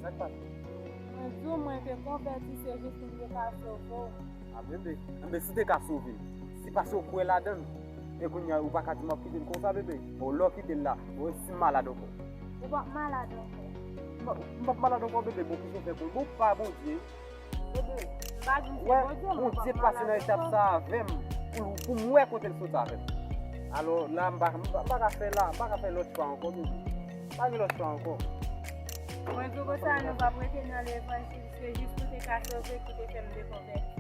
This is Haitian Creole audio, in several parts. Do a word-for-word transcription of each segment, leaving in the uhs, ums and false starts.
Sa k pase? Mwen di w, mwen te konvèti, se jis pou m te ka sove w. A, bebe, enben, si w te ka sove m, si pase w kwè ladan l, e kounye a, ou pa ka di m ap kite l konsa, bebe. Bon, lè w kite l la, bon, e si m malad ankò? Ou p ap malad ankò. M p ap, m p ap malad ankò, bebe. Bon, kisa w fè pou m? Bon, ou pa Bondye. Bebe, m pa di m se Wè, Bondye, men ou p ap malad ankò. Bondye pase nan etap sa avè m, pou, pou m wè kote l sot avè m. Alò, la, m pa, m pa, m pa ka fè la, m pa ka fè lòt chwa ankò, bebe. Pa gen lòt chwa ankò. Mwen di w konsa, nou p ap rete nan levanjil, se jis pou te ka sove ki te fè m dekonvèti.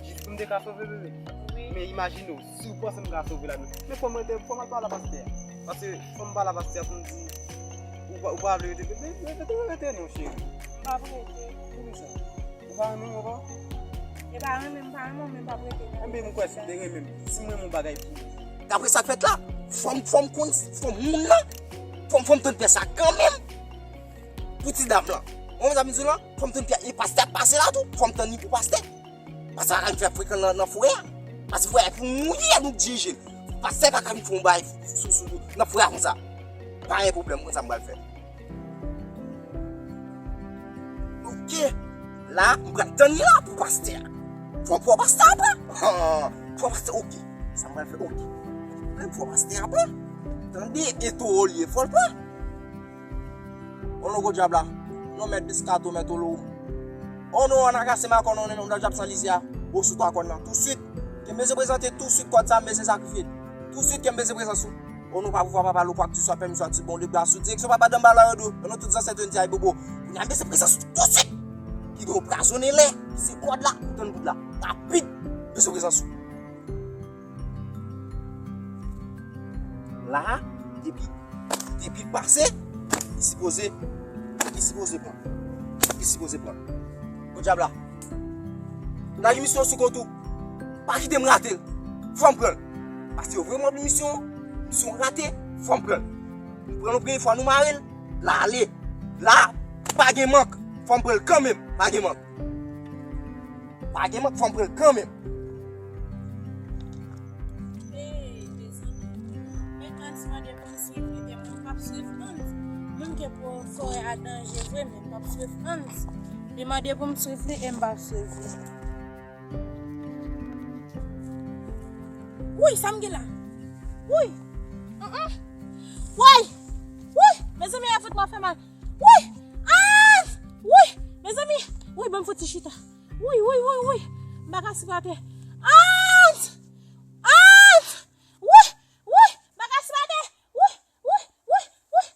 Jis pou m te ka sove, bebe? Wi. Men imajine w, si w panse m ka sove la, men fò m rete, fò m al pale a pastè a. Paske fò m pale a pastè a pou m di, ou pa, ou pa vle rete, bebe, rete, rete non, cheri. M p ap rete. Poukisa? Ou pa renmen m ankò? E pa renmen m, pa renmen w, men m p ap rete nan. Enben, m kwè si w te renmen m, si m renmen yon bagay pou ou. Daprè sa k fèt la, fò m, fò m konn, fò m moun nan, fò m, fò m tann pyès sa kanmenm. Pou ti dam lan. Ou konprann sa m di w lan? Fò m tann pyès, e pastè ap pase la tou, fò m tann li pou pastè. Pastè pa ka vin fè frekan nan, nan forè a. Paske forè a pou mouye, nou dirije l. Pastè pa ka vin fè yon bagay sou, sou, nan forè a konsa. Pa gen pwoblèm, mwen sa m pral fè. Ok. La, m pral tann li la pou pastè a. Fò m pran pastè a pran. Fò pastè, ok. Sa m pral fè, ok. Fò pastè a pran. Tande, e towo l ye, fò l pran. O non, gwo dyab la. Non, mèt Piscato, mèt Oloum. O non, Anna Cassé Macon, non, non, non, dyab san lizye a. Ou sou twa kòn nan. Touswit. Ke m bezwen prezante touswit kòd sa, m bezwen sakrifye l. Touswit ke m bezwen prezans ou. O non, pa pouvwa, pa pa lopwa, ki swa pèmi, swa ti bon, le bra sou direksyon, papa Danbala Yodo. O non, tout zansèt yo di ay bobo. Kounye a, m bezwen prezans ou touswit. Ki gen yon prazone lè, se kòd la, ou tann bout la. Rapid, m bezwen prezans ou. La, depi, depi l pase, li sipoze, li sipoze pran. Li sipoze pran. Podyab la. Lage misyon sou kont ou. Pa kite m rate l. Fò m pran l. Paske yo voye m yon misyon, misyon rate, fò m pran l. M pran l yon premye fwa, nou mare l. La ale. La, pa gen mank. Fò m pran l kanmenm. Pa gen mank. Pa gen mank, fò m pran l kanmenm. Hey, mezanmi. Men Hans mande pou m swiv li, e mwen p ap swiv Hans. Menm ke pou forè a danje vre, men m p ap swiv Hans. Li mande pou m swiv li, e m p ap swiv li. Woy, sa m gen la? Woy! Woy! Woy! Mezanmi, la fout mwen fè mal. Woy! Ah! Woy! Mezanmi! Woy, ban m fouti chita. Woy, woy, woy, woy! M pa ka sipòte. Ah! Ah! Woy! Woy! M pa ka sipòte! Woy! Woy! Woy! Woy!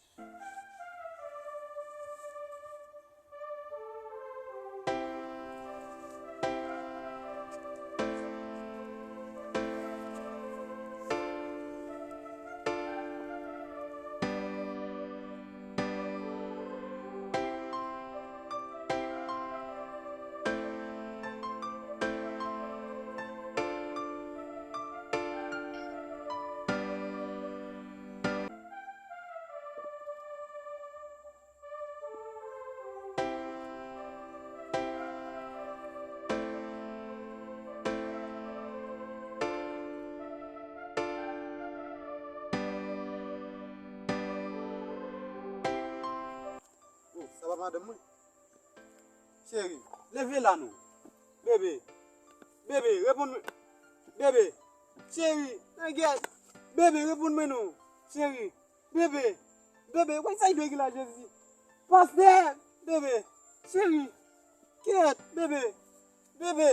Oh, sa pa madanm mwen? Cheri, leve la non. Bebe, bebe, reponn mwen. Bebe, cheri, nan gyèt. Bebe, reponn mwen non. Cheri, bebe, bebe, wè sa y dwe gen la, Jezi. Pastè, bebe, cheri, kyèt, bebe, bebe,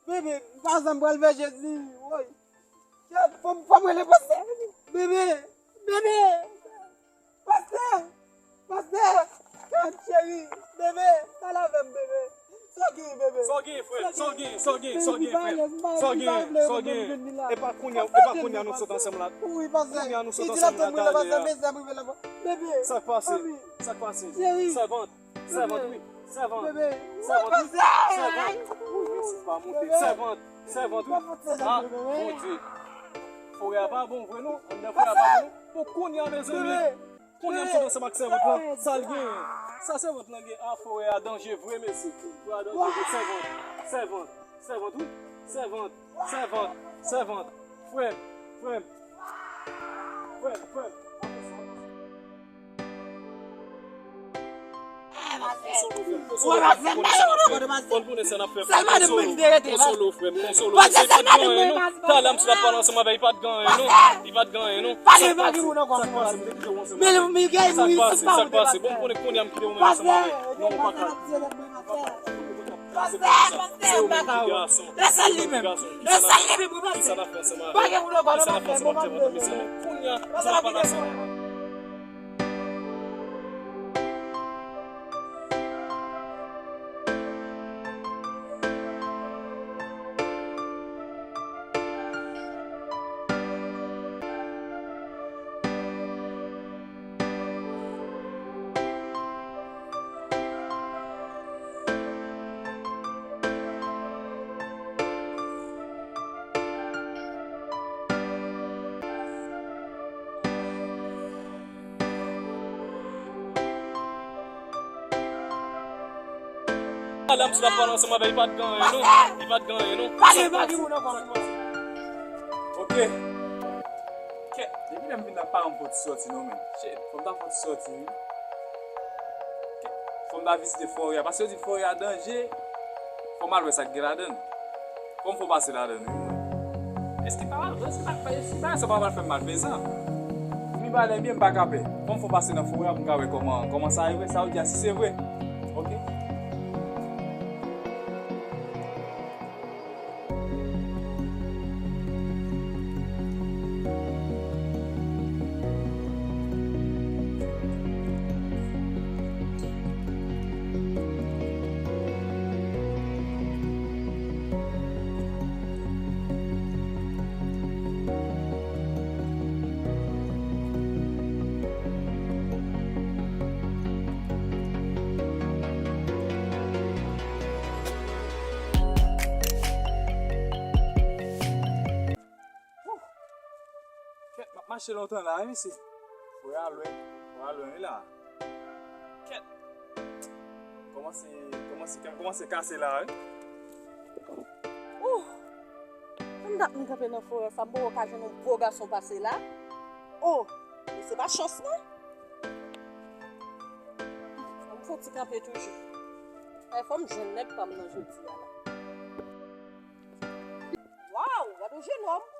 bebe, m pa janm pral fè Jezi, woy. Kyèt, fò m, fò m rele pastè. Bebe, bebe, pastè, pastè, kyèt, cheri, bebe, pale avè m, bebe. Sa w gen, bebe? Sa w gen, frè m? Sa w gen, sa w gen, sa w gen, frè m? Sa w gen, sa w gen? E pa kounye a, e pa kounye a nou sot ansanm la. Wi, pastè. Kounye a nou sot ansanm la talè a. Sa k pase? Sa k pase? Sèvant, sèvant, wi. Sèvant, sèvant, wi. Sèvant. Wi, mèsi pa monte. Sèvant, sèvant, wi. Ah, Bondye. Forè a pa bon vre non. Anndan forè a pa bon. Bon, kounye a, mezanmi. Kounye a m sot ansanm ak sèvant lan. Sa l genyen? Sa sèvant lan gen? A, forè a danje vre, mesye. Forè a danje vre. Sèvant. Sèvant. Sèvant, wi. Sèvant. Sèvant. Sèvant. Frè m. Frè m. Frè m. Frè m. Konsolo, frè m, konsolo, frè m. Konsolo, frè m, konsolo. Mesye, li pa t gen anyen, non. Talè m sot ap pale ansanm avè l, li pa t gen anyen, non. Li pa t gen anyen, non. Sa k pase, m te kite w ansanm avè l. Sa k pase, sa k pase. Bon, m konnen kounye a m kite w menm ansanm avè l. Non, ou pa ka. Pastè, pastè, m pa ka wè. Lese l li menm. Lese l li menm, pastè. Pa gen moun ankò, non, pastè. Bon, pastè. Talè m sot ap pale ansanm avè l, li pa t gen anyen, non. Li pa t gen anyen, non. Pa gen, pa gen moun ankò. Ok. Kèt, depi lè m vin la, pa yon pòt soti non, men. Shit, fò m ta fè yon ti soti, wi. Kèt, fò m ta vizite forè a, paske yo di forè a danje. Fò m al wè sa k gen ladan l. Fò m fè yon pase ladan l, wi, mwen. Èske pa mal, èske pa, èske bagay sa pa mal fè m malfezan? Fini pale byen, m pa ka pè. Fò m fè yon pase nan forè a pou m ka wè kòman, kòman sa ye vre, sa yo di a, si se vre. Ok. Kèt, m ap mache lontan la, wi, mesye. Forè a lwen, forè a lwen, wi, la. Kèt. Kòmanse, kòmanse, kè m kòmanse kase la, wi. Ouh! Menm dat m kanpe nan forè sa, m poko ka jwenn yon gwo gason pase la. Oh! Men se pa chans, non? Fò m fè yon ti kanpe toujou. Ay, fò m jwenn nèg pa m nan jodi a la. Waw, gade yon jenòm.